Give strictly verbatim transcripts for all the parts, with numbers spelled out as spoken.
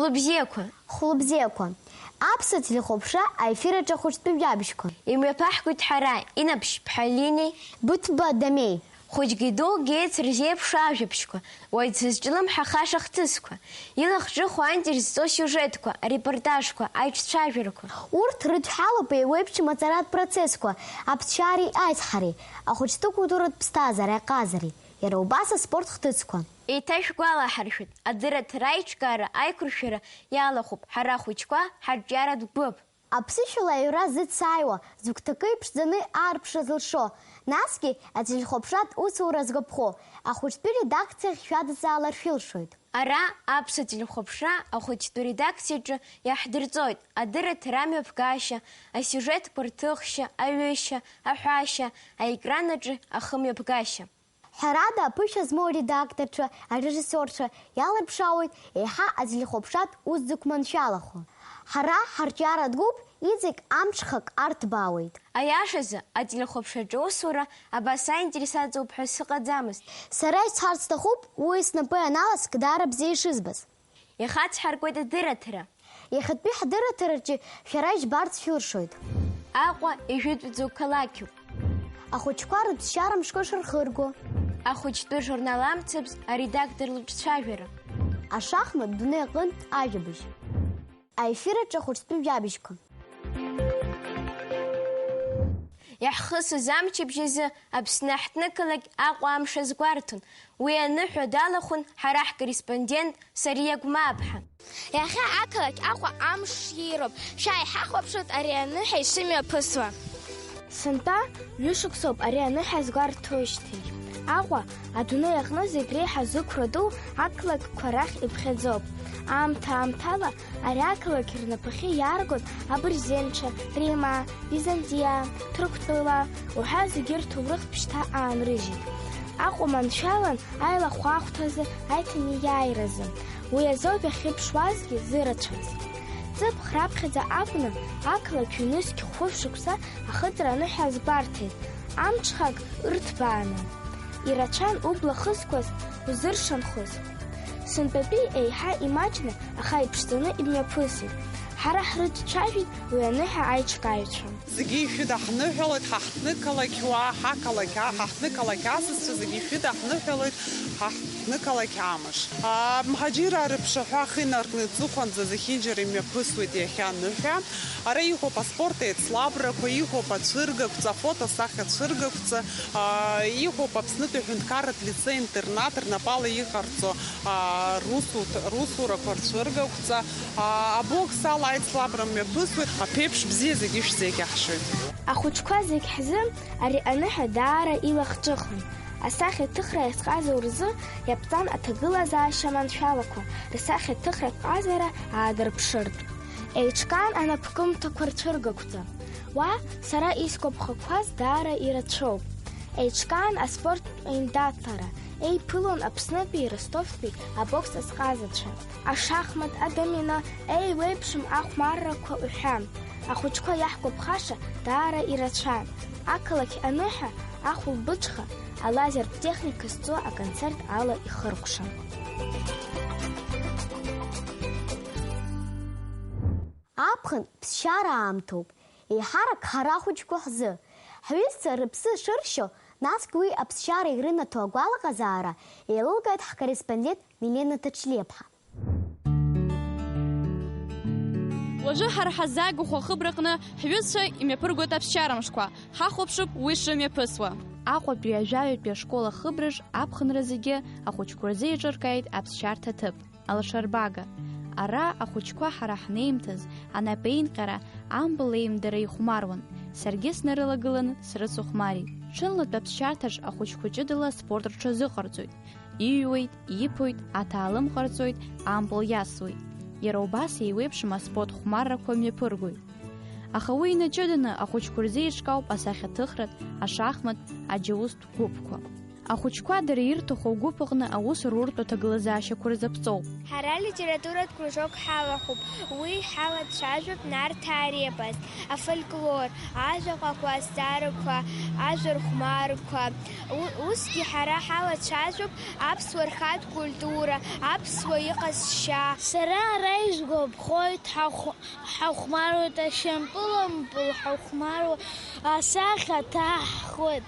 Хәлыбзиақәа. Хәлыбзиақәа. Аԥсуа телехәаԥшра аефир аҿы ахәыҷтәы жәабжьқәа. Имҩаԥаҳгоит ҳара, Инаԥшь Ԥҳалинеи. Быҭәба Дамеи. Хәыҷгьы дугьы еицырзеиԥшу ажәабжьқәа, уаҩ дзызҿлымҳахаша хҭысқәа, илахҿыху аинтерес зҵоу сиужетқәа, арепортажқәа, аиҿцәажәарақәа. Урҭ рыдҳәалоуп еиуеиԥшым аҵаратә процессқәа, аԥсшьареи аизҳареи, ахәыҷтәы культуратә ԥсҭазаареи аҟазареи, иара убас аспорт хҭысқәа. Еиҭашәгәалаҳаршәоит, адырраҭара аиҿкаара аиқәыршәара иалахәуп ҳара ахәыҷқәа ҳарҿиаратә гәыԥ. Аԥсышәала аҩра зыцааиуа, зыгәҭакы иԥшӡаны аарԥшра зылшо, насгьы ателехәаԥшратә усура згәаԥхо, ахәыҷтәы редакциахь шәадҵаалар шәылшоит. Ара аԥсуа телехәаԥшра ахәыҷтәы редакциаҿы иаҳдырҵоит адырраҭара амҩаԥгашьа, асиужетқәа рҭыхшьа, аҩышьа, аҳәашьа, аекран аҿы ахымҩаԥгашьа. Ҳәарада, аԥышәа змоу аредакторцәа, арежиссиорцәа иалырԥшаауеит еиҳа ателехәаԥшратә усӡуқәа маншәалахо. Ҳара ҳарҿиаратә гәыԥ иҵегь амҽхак арҭбаауеит. Аиашазы, ателехәаԥшраҿы аусура абас аинтерес аҵоуп ҳәа сыҟаӡамызт. Сара исҳәарц сҭахуп, уи снапы ианаласк даара бзиа ишызбаз. Иахьа ҳаркуеит адырраҭара. Иахьатәи ҳдырраҭараҿы шәара ижәбарц шәылшоит. Аҟәа ижәытәӡоу қалақьуп. Ахәыҷқәа рыԥсшьара мшқәа шырхырго. Ахәыҷтәы журнал Амцабз аредактор лҿцәажәара. Ашахмат дунеи аҟынтә ажәабжь. Аефир аҿы ахәыҷтәы жәабжьқәа. Иаҳхысыз амчыбжь азы Аԥсны аҳҭнықалақь Аҟәа амш азгәарҭон. Уи аныҳәа далахәын ҳара ҳкорреспондент Сариа Гәмааԥҳа. Иахьа ақалақь Аҟәа амш иироуп. Шәааи ҳахәаԥшуеит ари аныҳәа ишымҩаԥысуа. Сынтәа ҩышықәсоуп ари аныҳәа згәарҭоижьҭеи. Аҟәа адунеи аҟны зегь реиҳа зықәра ду ақалақьқәа рахь иԥхьаӡоуп. Аамҭа-аамҭала ари ақалақь рнапахьы иааргон абырзенцәа, Рима, Византиа, Ҭырқәтәыла уҳәа зегьы рҭоурых бжьҭа аанрыжьит. Аҟәа маншәалан аилахәахәҭазы, аиҭанеиааиразы. Уи азоуп иахьыԥшуазгьы зырацәаз. Ҵыԥх раԥхьаӡа акәны ақалақь ҩнызқь хәышә шықәса ахыҵра аныҳәа азгәарҭеит, амҽхак ырҭбааны. Ирацәан убла хызгоз, узыршанхоз. Сынтәатәи еиҳа имаҷны, аха иԥшӡаны имҩаԥысит. Ҳара ҳрыҿцәажәеит уи аныҳәа аиҿкааҩцәа. Зегьы ишәыдаҳныҳәалоит ҳа ҳҭнықалақьуаа, ҳақалақь, ҳа ҳҭнықалақь асасцәа зегьы ишәыдаҳныҳәалоит ҳа ҳҭнықалақь амш. А, мҳаџьыраа рыԥшаҳәа ахы инаркны аҵыхәанӡа зехьынџьара имҩаԥысуеит иахьа аныҳәа. Ара иҟоуп аспорт еицлабрақәа, иҟоуп ацәыргақәҵа, афотосахьа цәыргақәҵа, а, иҟоуп Аԥснытәи аҳәынҭқарратә лицеи-интернат рнапала иҟарҵо, а, русут-, русурақәа рцәыргақәҵа, а, абокс ала аицлабра мҩаԥысуеит. Аԥеиԥш бзиа зегьы шәзеиӷьаҳшьоит. Ахәыҷқәа зегь ҳзы ари аныҳәа даара илахҿыхын. Асахьаҭыхра иазҟазоу рзы иаԥҵан аҭагылазаашьа маншәалақәа, рсахьаҭыхратә ҟазара аадырԥшыртә. Еиҿкаан анапкымҭақәа рцәыргақәҵа. Уа сара исгәаԥхақәаз даара ирацәоуп. Еиҿкаан аспорттә еиндаҭлара, еиԥылон Аԥснытәи Ростовтәи абокс азҟазацәа. Ашахмат, адомино, еиуеиԥшым ахәмаррақәа уҳәа. Ахәыҷқәа иаҳгәаԥхаша даара ирацәан. Ақалақь аныҳәа, ахәылбыҽха, алазертә техника зҵо аконцерт ала ихыркәшан. Аԥхын ԥсшьара аамҭоуп, еиҳарак ҳара ахәыҷқәа ҳзы. Ҳҩызцәа рыԥсы шыршьо, насгь уи аԥсшьара ирынаҭо агәалаҟазаара еилылкааит ҳкорреспондент Милена Ҭаҽлиаԥҳа. Уажәы ҳара ҳаззаагахо ахыбраҟны ҳҩызцәа имҩаԥыргоит аԥсшьара мшқәа, ҳахәаԥшып уи шымҩаԥысуа. Аҟәатәи ажәаҩатәи ашкол ахыбраҿ аԥхынра зегьы ахәыҷқәа рзы еиҿыркааит аԥсшьарҭа ҭыԥ, алашарбага. Ара ахәыҷқәа ҳара ҳнеимҭаз, анапеинҟьара, ампыл еимдара ихәмаруан. Саргьы снарылагыланы срыцыхәмарит. Ҽынлатәи аԥсшьарҭаҿ ахәыҷқәа ҷыдала аспорт рҽазыҟарҵоит. Иҩуеит, иԥоит, аҭаалым ҟарҵоит, ампыл иасуеит. Иара убас еиуеиԥшым аспорт хәмаррақәа мҩаԥыргоит. Аха уи инаҷыданы ахәыҷқәа рзы еиҿкаауп асахьаҭыхратә, ашахмат, аџьаустә гәыԥқәа. Ахәыҷқәа дара ирҭаху агәыԥ аҟны аус руртә аҭагылазаашьақәа рзаԥҵоуп. Ҳара литературатә кружок ҳалахәуп, уи ҳалацәажәап Нарҭаа репос, афольклор, ажәаҟақәа, азҵаарақәа, ажәа рхәмарқәа. У-, усгьы ҳара ҳалацәажәап аԥсуа рхатә культура, аԥсуа иҟазшьа. Сара ара исгәаԥхоит, ҳахә-, ҳахәмаруеит, ашьампылампыл ҳахәмаруа, асахьа ҭаҳхуеит.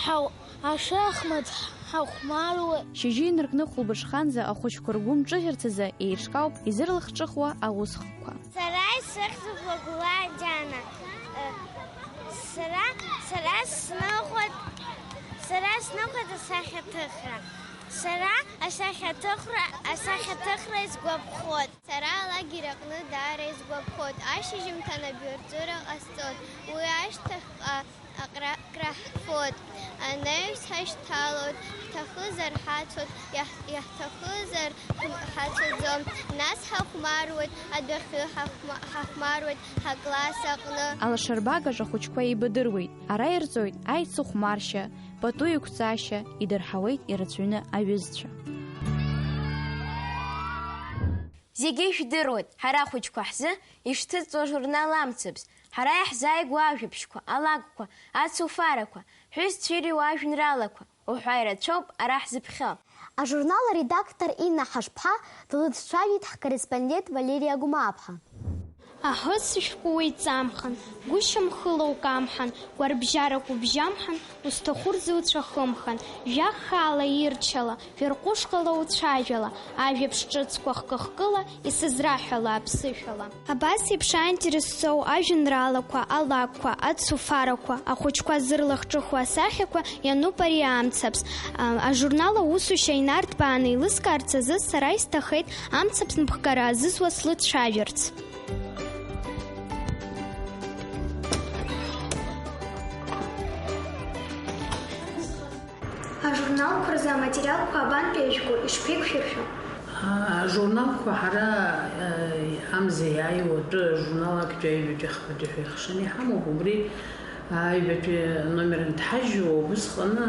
Ҳау-, ашахмат ҳахәмаруа. Шьыжьы инаркны хәылбыҽханӡа ахәыҷқәа ргәы мҿыӷьырц азы еиҿкаауп изырлахҿыхуа аусхкқәа. Сара исыхьӡуп Лагәлаа Диана. Э, сара, сара сныҟәоит, сара сныҟәоит асахьаҭыхра. Сара асахьаҭыхра, асахьаҭыхра исгәаԥхоит. Сара алагер аҟны даара исгәаԥхоит. Ашьыжьымҭан абҩарҵәыра ҟасҵоит. Уи ашьҭахьҟа акракра ҳфоит, анаҩс ҳашьҭалоит, ҳҭахызар ҳацәоит, иаҳ-, иаҳҭахызар ҳацәаӡом, нас ҳахәмаруеит, адәахьы ҳахәма-, ҳахәмаруеит, ҳакласс аҟны. Алашарбагаҿ ахәыҷқәа еибадыруеит, ара ирҵоит аицыхәмаршьа, пату еиқәҵашьа, идырҳауеит ирацәаҩны аҩызцәа. Зегьы ижәдыруеит, ҳара ахәыҷқәа ҳзы ишҭыҵуа ажурнал Амцабз, ҳара иаҳзааигәоу ажәабжьқәа, алакәқәа, ацуфарақәа, ҳәызцәа иреиуоу ажәеинраалақәа уҳәа ирацәоуп ара ҳзыԥхьо. Ажурнал аредактор Инна Ҳашԥҳа длыцәцәажәеит ҳкорреспондент Валериа Гәмааԥҳа. Аҳы, сышәҟәы уеиҵамхан, гәышьамхыла укамҳан, гәарбжьарак убжьамҳан, узҭаху рзы уцәахымхан, жәак хаала ирчала, жәарҟәышкала уцәажәала, ажәабжь ҿыцқәа хкы-хкыла исызраҳәала аԥсышәала. Абас еиԥш аинтерес зҵоу ажәеинраалақәа, алакәқәа, ацуфарақәа, ахәыҷқәа зырлахҿыхуа асахьақәа иануп ари Амцабз. А, ажурнал аусушьа инарҭбааны еилыскаарц азы сара исҭахеит Амцабз нпхгара азызуа слыцәажәарц. Ажурналқәа рзы аматериалқәа абантәи ижәго, ишԥеиқәшәыршәо? Ажурналқәа ҳара, э, амза иааиуа атәы ажурнал актәи аҩбатәи ахԥатәи ҳәа ихшаны иҳамоуп, убри аҩбатәи номер анҭҳажьуа, убысҟаны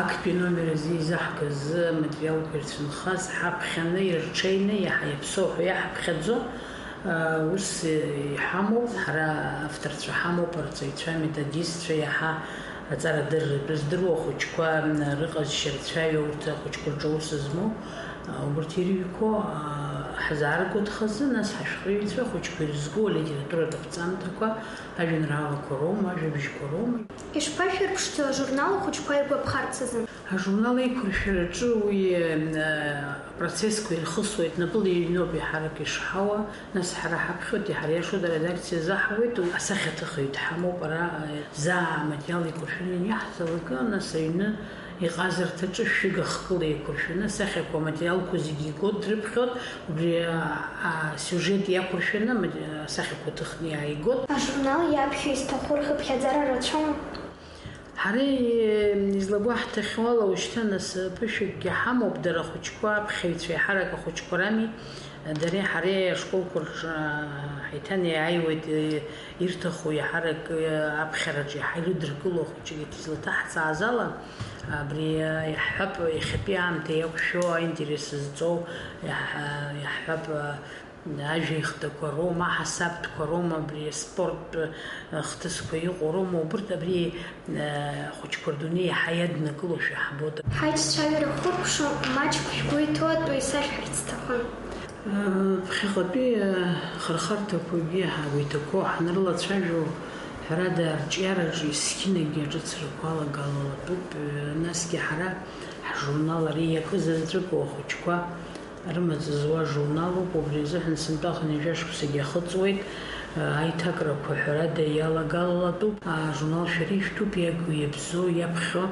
актәи аномер азы изаҳгаз аматериалқәа ирцәынхаз ҳаԥхьаны, ирҽеины, иаҳа иаԥсоу ҳәа иаҳаԥхьаӡо, э, ус иҳамоуп. Ҳара авторцәа ҳамоуп, арҵаҩцәа, аметодистцәа, иаҳа аҵарадырратә здыруа ахәыҷқәа, рыҟазшьа рцәаҩа, урҭ ахәыҷқәа рҿы аус змоу, убырҭ ирҩқәоу ҳзааргоит хазы, нас ҳашәҟәыҩҩцәа ахәыҷқәа ирызку алитературатә аԥҵамҭақәа, ажәеинраалақәа роума, ажәабжьқәа роума. Ишԥашәырԥшӡо ажурнал ахәыҷқәа иргәаԥхарц азы? Ажурнал еиқәыршәараҿы уи, э, апроцессқәа ирхысуа, напыла иҩноуп еиҳарак ишҳауа, нас ҳара ҳаԥхьоит, иҳариашоит, аредакциа заҳауеит, асахьаҭыхҩы дҳамоуп, ара, э, заа аматериал еиқәыршәаны ианиаҳзалак, нас аҩны иҟазарҭаҿы шәыга хкыла еиқәыршәаны асахьақәа, аматериалқәа зегьы игоит, дрыԥхьоит, убри, а, асиужет иақәыршәаны аматериал, асахьақәа ҭыхны иааигоит. Ажурнал иаԥхьо изҭаху рхыԥхьаӡара рацәоума? Ҳара, э, излагәаҳҭахьоу ала, уажәшьҭа нас ԥышәакгьы ҳамоуп, дара ахәыҷқәа, аԥхьаҩцәа, еиҳарак ахәыҷқәа рами, дареи ҳареи ашколқәа рҿы, а, ҳаиҭанеиааиуеит, э, ирҭаху еиҳарак, э, аԥхьараҿы иаҳа ирыдыркыло ахәыҷык излаҭаҳҵааз ала, абри, э, иаҳҳәап, иахьатәи аамҭа иақәшәо, аинтерес зҵоу, иаҳ-, иаҳҳәап, э, Ажәа ихадақәа роума, аҳасабтәқәа роума, абри аспорттә, э, хҭысқәа иҟоу роума, убырҭ абри, э, ахәыҷқәа рдунеи иаҳа иаднакылошәа ҳбоит. Ҳаицәажәара хыркәшо маҷк шәгәы иҭоу атәы исашәҳәарц сҭахын. Э, ԥхьаҟатәи, э, хырхарҭақәагьы ҳагәы иҭақәоу ҳанрылацәажәо, ҳәарада, арҿиараҿы есқьынагьы аҿыцрақәа алагалалатәуп, э, насгьы ҳара ҳжурнал ари иакыз заҵәык ахәыҷқәа рымаҵ зуа журналуп, убри азыҳәан сынтәа ҩажәа шықәсагьы ахыҵуеит, аиҭакрақәа ҳәарада иалагалалатәуп. Ажурнал Шәара ишәтәуп иагу иабзоу иаԥхьо,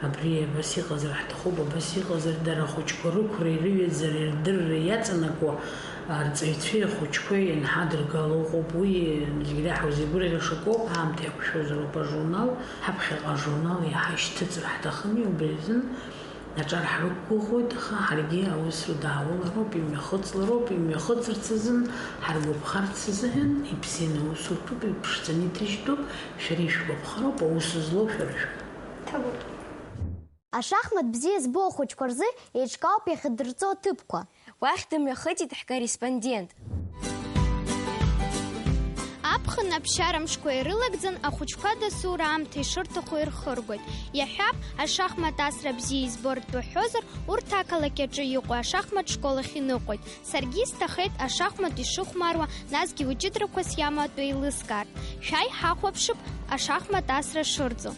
абри абас иҟазар ҳҭахуп, абас иҟазар, дара ахәыҷқәа рықәреи рыҩаӡареи рдырреи иаҵанакуа арҵаҩцәеи ахәыҷқәеи ианҳадыргало ыҟоуп, уи зегь реиҳа узеигәырӷьаша акоуп, аамҭа иақәшәозароуп ажурнал, ҳаԥхьаҟа ажурнал иаҳа ишьҭыҵыр ҳҭахыми, убри азын Аҿар ҳрықәгәыӷуеит, аха ҳаргьы аус рыдаҳулароуп, имҩахыҵлароуп, имҩахыҵырц азын, ҳаргәаԥхарц азыҳәан, ибзианы аус рҭоуп, иԥшӡаны иҭыжьтәуп, шәара ишәгәаԥхароуп, аус злоу шәара шәоуп. Ҭабуп. Ашахмат бзиа збо ахәыҷқәа рзы еиҿкаауп иахьдырҵо аҭыԥқәа. Уахь дымҩахыҵит ҳкорреспондент. Аԥхын аԥсшьара мшқәа ирылагӡан ахәыҷқәа дасу раамҭа ишырҭаху ирхыргоит. Иаҳҳәап, ашахмат асра бзиа избо ртәы ҳәозар, урҭ ақалақь аҿы иҟоу ашахмат школ ахь иныҟәоит. Саргьы исҭахеит ашахмат ишыхәмаруа, насгьы уи ҷыдарақәас иамоу атәы еилыскаар. Шәааи, ҳахәаԥшып ашахмат асра шырҵо.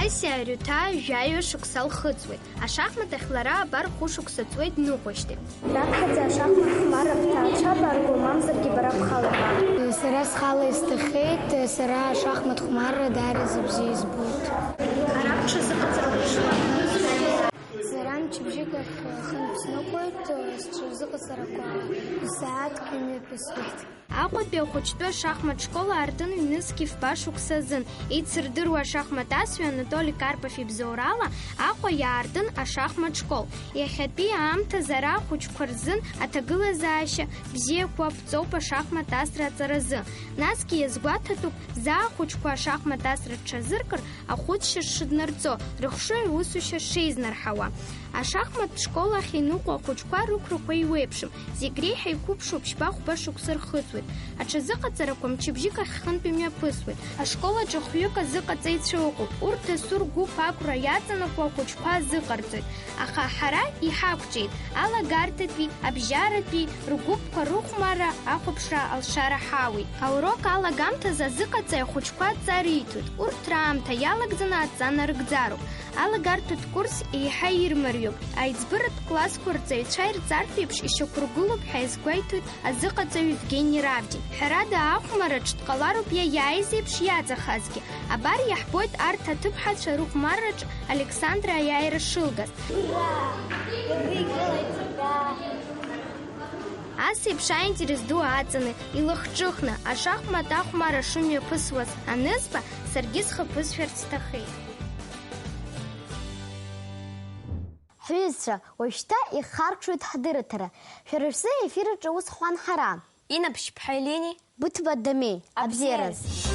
Асиа Рыҭаа жәаҩа шықәса лхыҵуеит. Ашахмат ахь лара абар хәышықәса ҵуеит дныҟәоижьҭеи. Раԥхьаӡа ашахмат хәмарра ҭаацәа абарго, мамзаргьы бара бхала ба. Сара схала исҭахеит, сара ашахмат хәмарра даара зыбзиа избоит. Ара бҽазыҟаҵарақәа шԥаҟалаз? Сара мчыбжьык ахь хынтә сныҟәоит, сҽазыҟаҵарақәа сааҭк имҩаԥысуеит. Аҟәатәи ахәыҷтәы ашахмат школ аартын ҩнызқь фба шықәса азын. Еицырдыруа ашахмат асҩы Анатоли Карпов ибзоурала Аҟәа иаартын ашахмат школ. Иахьатәи аамҭазы ара ахәыҷқәа рзын аҭагылазаашьа бзиақәа ԥҵоуп ашахмат асра аҵаразы. Насгьы иазгәаҭатәуп, заа ахәыҷқәа ашахмат асра рҽазыркыр, ахәыцшьа шыднарҵо, рыхшыҩ аусушьа шеизнарҳауа. Ашахмат школ ахь иныҟәо ахәыҷқәа рықәрақәа еиуеиԥшым, зегь реиҳа иқәыԥшу ԥшьба-хәба шықәса рхыҵуеит. Аҽазыҟаҵарақәа мчыбжьык ахь хынтә имҩаԥысуеит. Ашкол аҿы хҩык азыҟаҵаҩцәа ыҟоуп, урҭ дасу ргәыԥ ақәра иаҵанакуа ахәыҷқәа азыҟарҵоит. Аха ҳара иҳақәҿиеит алагарҭатәи, абжьаратәи ргәыԥқәа рыхәмарра ахәаԥшра алшара ҳауеит. Аурок алагамҭазы азыҟаҵаҩ ахәыҷқәа адҵа риҭоит, урҭ раамҭа иалагӡаны адҵа нарыгӡароуп. Алагарҭатә курс еиҳа ирмариоуп. Аиҵбыратә классқәа рҵаҩцәа ирҵартә еиԥш ишьақәыргылоуп ҳәа иазгәеиҭоит азыҟаҵаҩ Евгени Равдин. Ҳәарада, ахәмарраҿ дҟалароуп иаиааиз еиԥш иаҵахазгьы. Абар иаҳбоит арҭ аҭыԥҳацәа рыхәмарраҿ Александра аиааира шылгаз. Ура! Вы выиграли тебя! Ас еиԥш аинтерес ду аҵаны, илахҿыхны, ашахмат ахәмарра шымҩаԥысуаз анызба, саргьы схы ԥысшәарц сҭахеит. Ҳҩызцәа, уажәшьҭа ихаркәшоит ҳдырраҭара. Шәара шәзы аефир аҿы ус ҳҳәан ҳара. Инап Шьԥҳа Елени. Быҭәба Дамеи. Абзиараз. Абзиараз.